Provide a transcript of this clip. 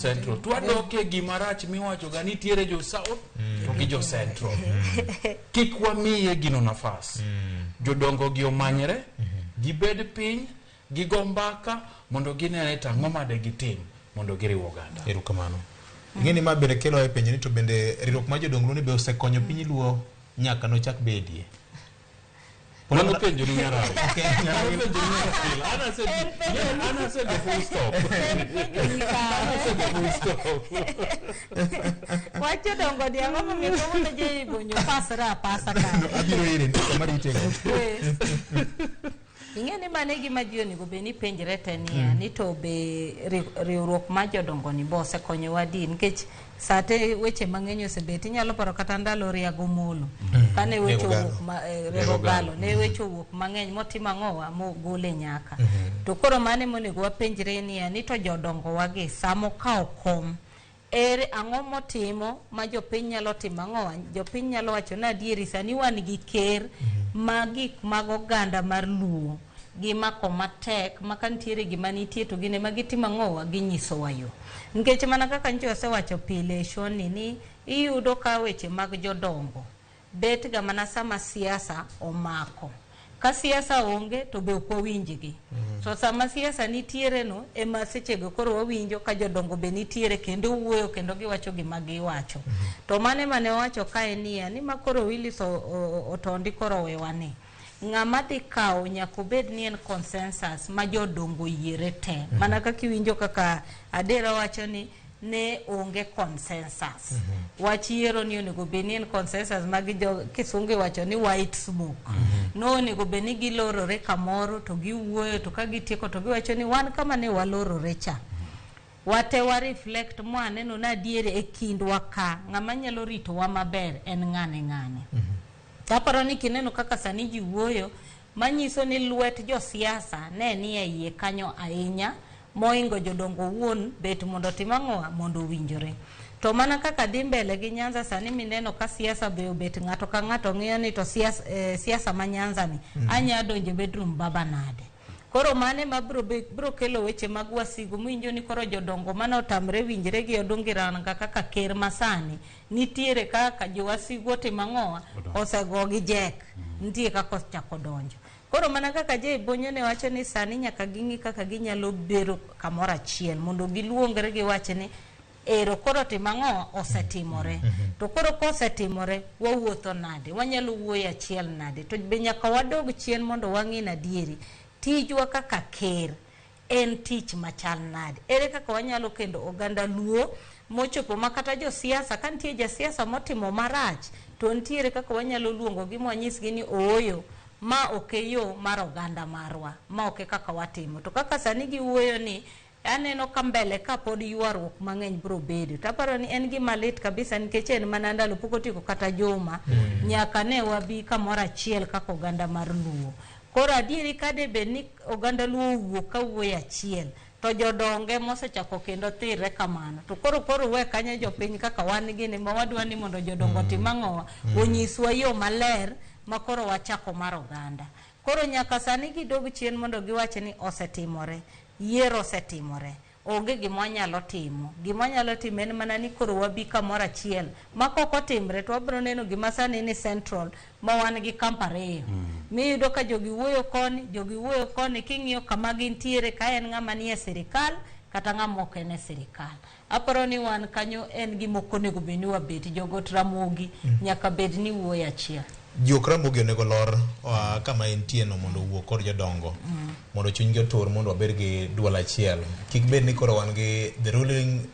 Central. To wadoke gima rach miwacho ga nitiere jo South to gi jo Central. Kik wamiye gino nafas. Jodongo gi omanyre, gibed piny, gigo mbaka mondo ginene to ang'o ma de gitim mondo giriw oganda. Erokamano. Ing'e ni ma bende kelo e penjo ni to bende riwruok mar jodong Luo ni be osekonyo piny Luo nyaka nochak bedie. Mano penjo ni nyarao. Okay. Mano penjo ni nyarao. An ase- an asego full stop. An asego full stop. Wach jodongo ni ang'o momiyo kawuono Jay Bonyo pasre apasa ka. Abiro ire kama ritego. Ing'e ni mano e gima ji onego bed ni penjre te niya, ni to be riwruok mar jodongo ni be osekonyowa di nikech sate weche mang'eny osebet inyalo paro kata ndalo Riago Molo kane weche Riago Galo. owuok ma, Riago Galo ne weche owuok mang'eny motimo ang'owa mogole nyaka to koro mano emonego wapenjre niya ni to jodongo wagi samokawo kom ere ang'o motimo ma jopiny nyalo timo ang'owa jopiny nyalo wacho ni adieri sani wan gi ker ma gik mag oganda mar Luo gimako matek ma ka nitiere gima nitie to gin ema gitimo ang'owa ginyisowa yo nikech mana kaka nyocha wasewacho pile e show ni ni iyudo ka weche mag jodongo bet ga mana sama siasa omako ka siasa onge to be ok wawinjgi so sama siasa nitiere no ema sechego koro wawinjo ka jodongo be nitiere kendo wuoyo kendo giwacho gima giwacho to mano ema ne wawacho kae niya ni ma koro Willis Otondi koro owewa ni ng'ama dhi kawo nyaka obed ni en consensus ma jodongo oyiere te mana kaka iwinjo kaka Adera wacho ni ne onge consensus wach yiero ni onego bed ni en consensus ma gi jo kisungu iwacho ni white smoke no onego bed ni gilorore kamoro to giwuoyo to ka gitieko to giwacho ni wan kama ne walorore cha wate wa reflect mwaneno ni adier e kindwa ka ng'ama nyalo ritowa maber en ng'ane ng'ane Taparo ni kineno kaka sani ji wuoyo manyiso ni lwet josiasa ne ni e iye kanyo ahinya moingo jodongo owuon bet mondo otim ang'owa mondo owinjore. To mana kaka dhi mbele gi Nyanza sani mineno ka siasa be obet ng'ato ka ng'ato ng'iyo ni to siasa, siasa ma Nyanza ni anya donjo e bedroom baba nade. Koro mane ma bro, bro kelo weche mag wasigu mwinjo ni koro jodongo mane otamre winjre gi Odungi Ranga kaka ker masani nitiere kaka jowasigu otimo ang'owa osego gi jek nitie kaka ochako donjo koro mana kaka Jay Bonyo ne wacho ni sani nyaka ging'i kaka ginyalo bedo kamoro achiel mondo giluongre giwach ni ero koro timo ang'o osetimore to koro kosetimore wawuotho nade wanyalo wuoyo achiel nade to be nyaka wadog chien mondo wang'i ni adieri tijwa kaka ker en tich machal nade ere kaka wanyalo kendo oganda Luo mochopo ma kata josiasa ka nitie jasiasa motimo marach to nitiere kaka wanyalo luongogi mwanyisgi ni ooyo ma ok e yo mar oganda marwa ma ok e kaka watimo to kaka sani giwuoyo ni aneno ka mbele ka pod ywaruok mang'eny biro bedo to aparo ni en gima lit kabisa nikech en mana ndalo pok otieko kata juma nyaka ne wabi kamoro achiel kaka oganda mar Luo koro adieri ka de bed ni oganda Luo owuok ka wuoyo achiel to jodonge mosechako kendo thirre kamano to koro koro we kanyo jopiny kaka wan gini ma wadwa ni mondo jodongo otim ang'owa onyiswa yo maler ma koro wachako mar oganda koro nyaka sani gidog chien mondo giwach ni osetimore yiero osetimore onge gima wanyalo timo gima wanyalo timo en mana ni koro wabi kamoro achiel ma kok otimre to wabiro neno gima sani ni central ma wan gi camp ariyo miyudo ka jogi wuoyo koni jogi wuoyo koni king'iyo kama gintiere ka en ng'ama nie sirikal kata ng'ama ok en e sirikal aparo ni wan kanyo en gima ok onego bed ni wabet jogot Ramogi nyaka bed ni wuoyo achiel Jok Ramogi onego lor kama entie no mondo owuo kod jodongo mondo chunygi otur mondo wabed gi duol achiel. Kik bed ni koro wan gi the ruling